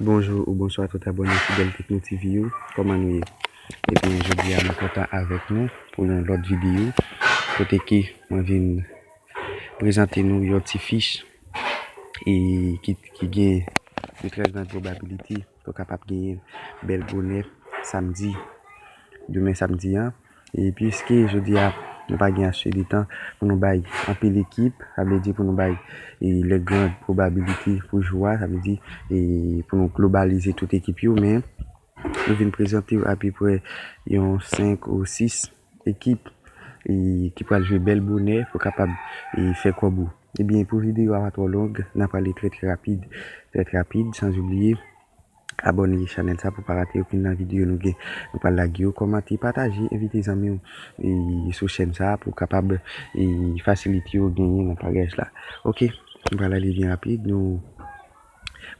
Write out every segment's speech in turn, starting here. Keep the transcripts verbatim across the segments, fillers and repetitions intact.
Bonjou ou bonswa tout abòne fidèl Tekno TV yo. Kòman nou ye? Ebyen, jodi a mwen kontan avèk nou pou yon lòt videyo kote ke mwen vin prezante nou yon ti fich e ki, ki gen yon trè gran probabilite pou kapab genyen bèl bonè samdi, demen samdi an. E piske jodi a nou pa gen ase de tan pou nou bay anpil ekip, sa vle di pou nou bay e, lè gran probabilite pou jou a, sa vle di e, pou nou globalize tout ekip yo, men nou vin prezante apeprè yon senk ou sis ekip e, ki pral jwe bèl bonè pou kapab e, fè kòb ou. Ebyen, pou videyo a pa twò long, n ap ale trè trè rapid, trè trè rapid, san oubliye abòne chanèl sa pou pa rate okenn nan videyo nou gen. Nou pral lage yo, kòmante, pataje, envite zanmi w e, sou chèn sa pou kapab e, fasilite yo genyen nan paryaj la. Ok, nou pral ale byen rapid, nou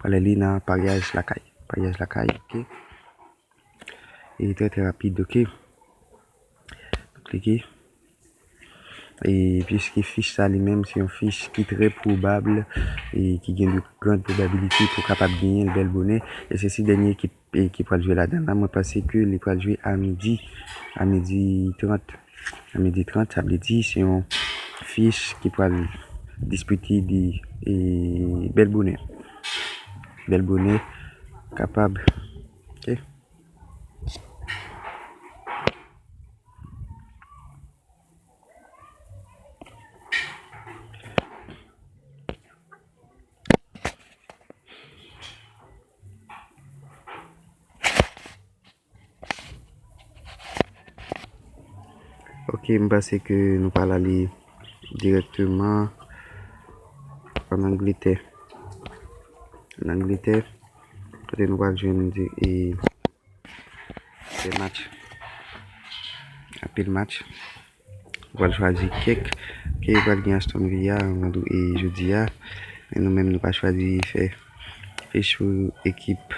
pral ale nan paryaj lakay. Paryaj lakay, ok. E trè trè rapid, ok. Nou klike. E piske fich sa li menm se yon fich ki trè probab e ki gen de gran probabilite pou kapab genyen l bèl bonè. E se sis dènye ekip e ki pral jwe ladan l la, mwen panse ke li pral jwe a midi, a midi trant. A midi trant, sa vle di se yon fich ki pral dispite de e, bèl bonè. Bèl bonè kapab. Ok. Ok, m panse ke nou pral ale dirèkteman ann Angletè. Ann Angletè, kote nou pral jwenn de, e, de match. Anpil match. Nou pral chwazi kèk. Ok, pral gen Aston Villa vandredi e jodi a. Men nou menm nou pa chwazi fè fich pou ekip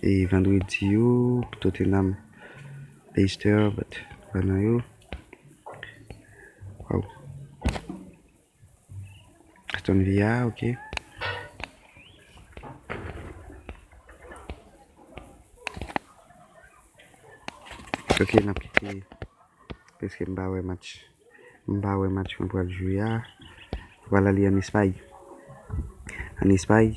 e vandredi yo. Tottenham, Leicester, but pa nan yo. Wow. Aston Villa, ok. Ok, n ap kite. Paske m pa wè match. M pa wè match mwen pral jwe a. Mwen pral ale ann Espay. Ann Espay.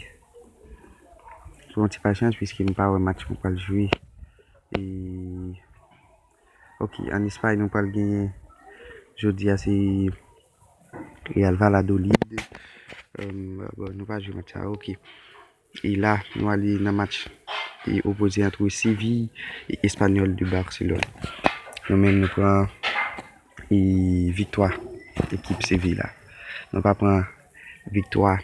Fè yon ti pasyans, piske m pa wè match mwen pral jwe. E, ok, ann Espay, nou pral genyen jodi a, se Real Valladolid. Em, bon, nou pa jwe match sa, ok. E la, nou ale nan match e opoze ant Seville e Espanyòl de Barcelone. Nou menm, nou pran e viktwa ekip Seville la. Nou pa pran viktwa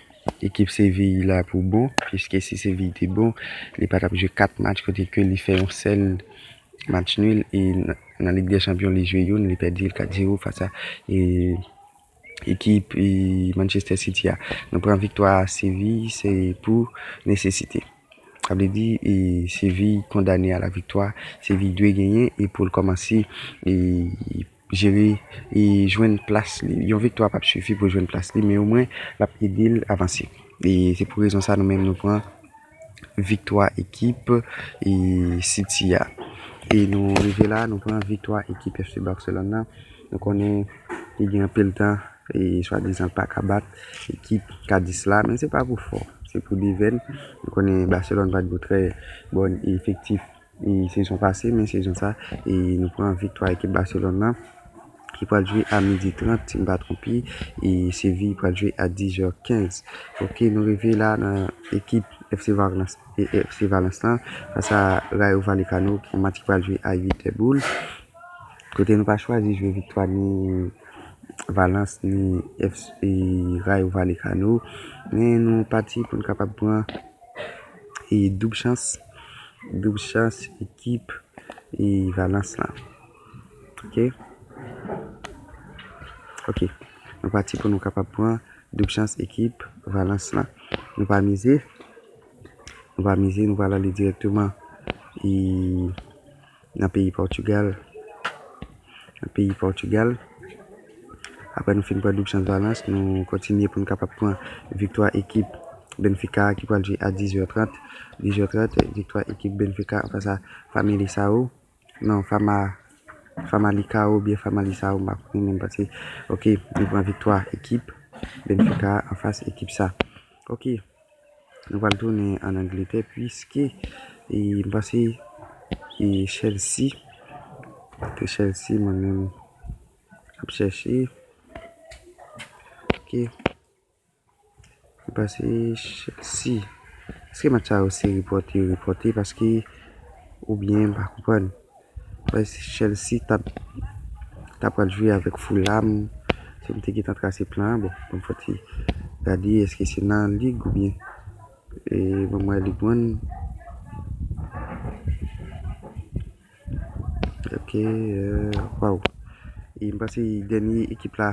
ekip Seville la pou bon, piske si Seville te bon, li pa t ap jwe kat match kote ke li fè yon sèl match nil e nan, nan Lig dè Chanpyon li jwe youn, li pèdi l kat zewo fas a e ekip e Manchester City a. Nou pran viktwa Seville, se pou nesesite. Sa vle di, e, Seville kondane a la viktwa. Seville dwe genyen e pou l kòmanse e jere e jwenn plas li. Yon viktwa p ap sifi pou jwenn plas li, men omwen l ap ede l avanse. E se pou rezon sa nou menm nou pran viktwa ekip e City a. E nou rive la, nou pran viktwa ekip F C Barcelone nan. Nou konnen li gen anpil tan e swadizan l pa ka bat ekip Cadiz la, men se pa pou fò, se pou devèn. Nou konnen Barcelone pa t gen trè bon efektif e sezon pase, men sezon sa e nou pran viktwa ekip Barcelone nan ki pral jwe a midi trant, si m pa twonpe, e Seville pral jwe a diz è kenz. Ok, nou rive la nan ekip F C Valence, e F C Valence lan, fas a Rayo Vallecano, yon match ki pral jwe a uit è boul. Kote nou pa chwazi jwe viktwa ni Valence, ni F C, e Rayo Vallecano, men nou pati pou n kapab pran e doub chans, doub chans ekip e Valence lan. Ok. Ok. Nou pati pou nou kapab pran doub chans ekip Valence lan. Nou pa mize. Nou pa mize, nou pral ale dirèkteman e nan peyi Pòtigal. Nan peyi Pòtigal. Apre nou fin pran doub chans Valence, nou kontinye pou nou kapab pran viktwa ekip Benfica ki pral jwe a diz è trant. Diz è trant, viktwa ekip Benfica anfas a Famalicão. Non, Fama, Famalicão oubyen Famalicão, m pa konnen, men m panse, ok, nou pran viktwa ekip Benfica anfas ekip sa. Ok, nou pral tounen ann Angletè, piske, e, m panse, e, Chelsea, ke Chelsea, mwen menm, ap chèche. Ok. M panse Chelsea. Èske match sa yo se repòte, yo repòte? Paske, oubyen, m pa konprann. Paske Chelsea t ap, t ap pral jwe avèk Fulham. Si m te gentan trase plan an, bon, ban m fè ti gade, èske se nan lig oubyen, e, ban m wè Ligue un. Ok, euh, waw. E m panse dènye ekip la,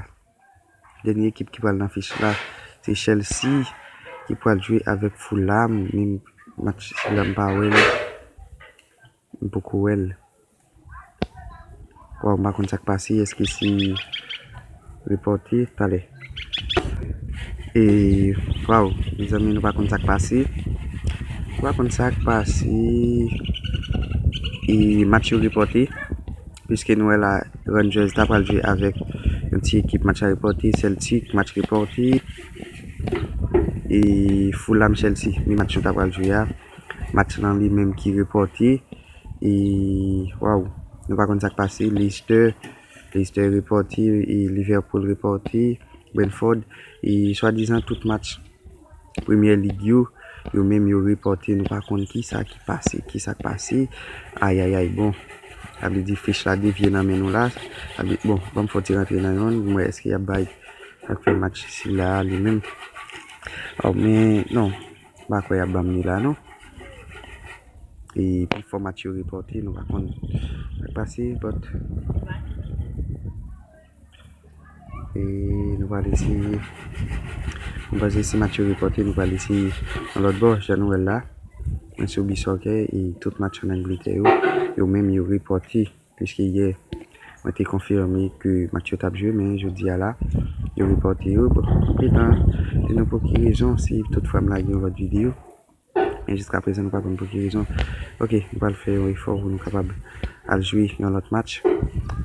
dènye ekip ki pral nan fich la, se Chelsea ki pral jwe avèk Fulham. Men match sila m pa wè l. M poko wè l. Waw, m pa konn sa k pase. Èske se repòte? Talè. E, waw, mezanmi, nou pa konn sa k pase. Nou pa konn sa k pase. E match yo repòte. Piske nou wè la, Rangers ta pral jwe avèk yon ti ekip, match la repòte. Celtic, match repòte. E Fulham, Chelsea, men match yo ta pral jwe a. Match lan li menm ki repòte. E, waw, nou pa konn sa k pase. Leicester, Leicester repòte. E Liverpool repòte. Brentford. E swadizan tout match Premyè Lig yo, yo menm yo repòte, nou pa konn kisa ki pase, kisa k pase. Ayayay, bon. Sa vle di fich la devye nan men nou la. Sa vle, bon, ban m fè yon ti rantre nan yonn, m wè èske y ap bay, y ap fè match sila a li menm. Oh, men non, m pa kwè y ap ban m li la, non. E pifò match yo repòte, nou pa konn sa k pase, but E nou pral eseye, nou pral eseye si match yo repòte, nou pral eseye yon lòt bò, jan nou wè l la. Mwen sou Bisoccer e tout match ann Angletè yo, yo menm yo repòte. Piske yè, mwen te konfime ke match yo t ap jwe, men jodi a la, yo repòte yo. Bon, m gentan di nou pou ki rezon, si toutfwa m lage yon lòt videyo. Men jiskaprezan, nou pa konn pou ki rezon. Ok, nou pral fè yon efò pou nou kapab al jwe yon lòt match.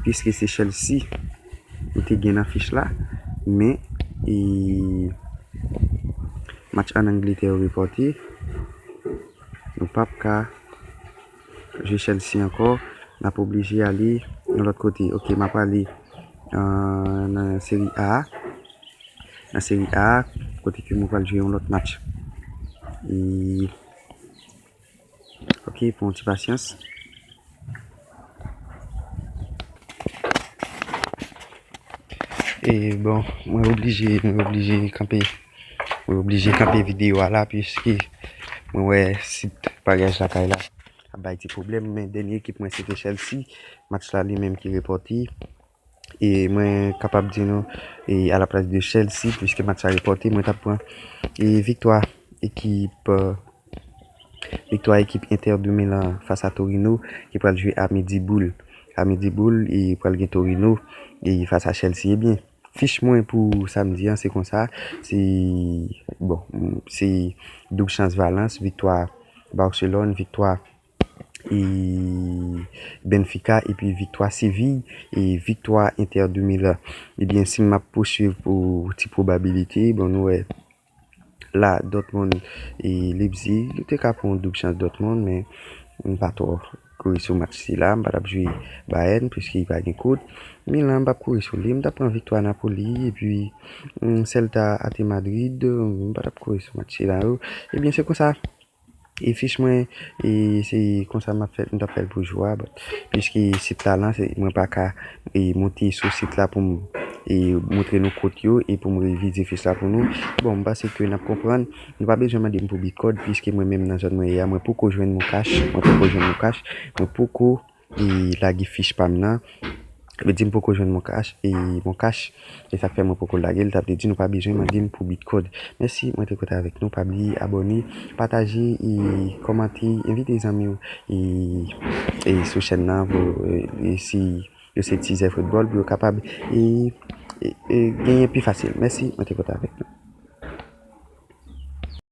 Piske se Chelsea nou te gen nan fich la, men, e, match ann Angletè yo repòte. Nou p ap ka jwe Chelsea ankò. N ap oblije ale yon lòt kote. Ok, m ap ale, euh, nan Seri A. Nan Seri A, kote ke nou pral jwe yon lòt match. E, ok, pran yon ti pasyans. E bon, mwen oblije, mwen oblije kanpe, mwen oblije kanpe videyo a la, piske mwen wè sit pagaj lakay la ap bay ti pwoblèm, men dènye ekip mwen se te Chelsea, match la li menm ki repòte. E mwen kapab di nou, e alaplas de Chelsea, piske match la repòte, mwen t ap pran, e viktwa ekip, euh, viktwa ekip Inter de Milan fas a Torino, ki pral jwe a midi boul. A midi boul, e pral gen Torino, e fas a Chelsea. Ebyen, fich mwen pou samdi an, se konsa, se, bon, se doub chans Valence, viktwa Barcelone, viktwa e Benfica, epi viktwa Séville, e viktwa Inter de Milan. Ebyen, si m ap pouswiv pou ti pwobabilite, bon, nou wè la, Dortmund e Leipzig, nou te ka pran yon doub chans Dortmund, men m pa twò kouri sou match sila, m pa t ap jwe Bayern, piske li pa gen kout. Milan, m p ap kouri sou li, m t ap pran viktwa Napoli, epi, mm, Celta Ate Madrid, m pa t ap kouri sou match sila yo. Ebyen, se konsa. E fich mwen, e se konsa m ap fè, m t ap fè l pou jou a, but, piske sit la lan, se, mwen pa ka, e, monte sou sit la pou m, e, montre nou kont yo, e pou m revize fich la pou nou. Bon, m panse ke n ap konprann, nou pa bezwen mande m pou Bitcoin, piske mwen menm nan zòn mwen ye a, mwen poko jwenn Mon Cash, mwen poko jwenn Mon Cash, mwen poko e lage fich pa m nan. Vle di m poko jwenn Mon Cash, e Mon Cash, e sa k fè mwen poko lage l, sa vle di nou pa bezwen mande m pou Bitcoin. Mèsi, mwen te kontan avèk nou. Pa bliye abòne, pataje, e kòmante, envite zanmi w, e, e sou chèn nan, pou, e, e si yo se tizè foutbòl, pou yo kapab, e, e, e genyen pi fasil. Mèsi, mwen te kontan avèk nou.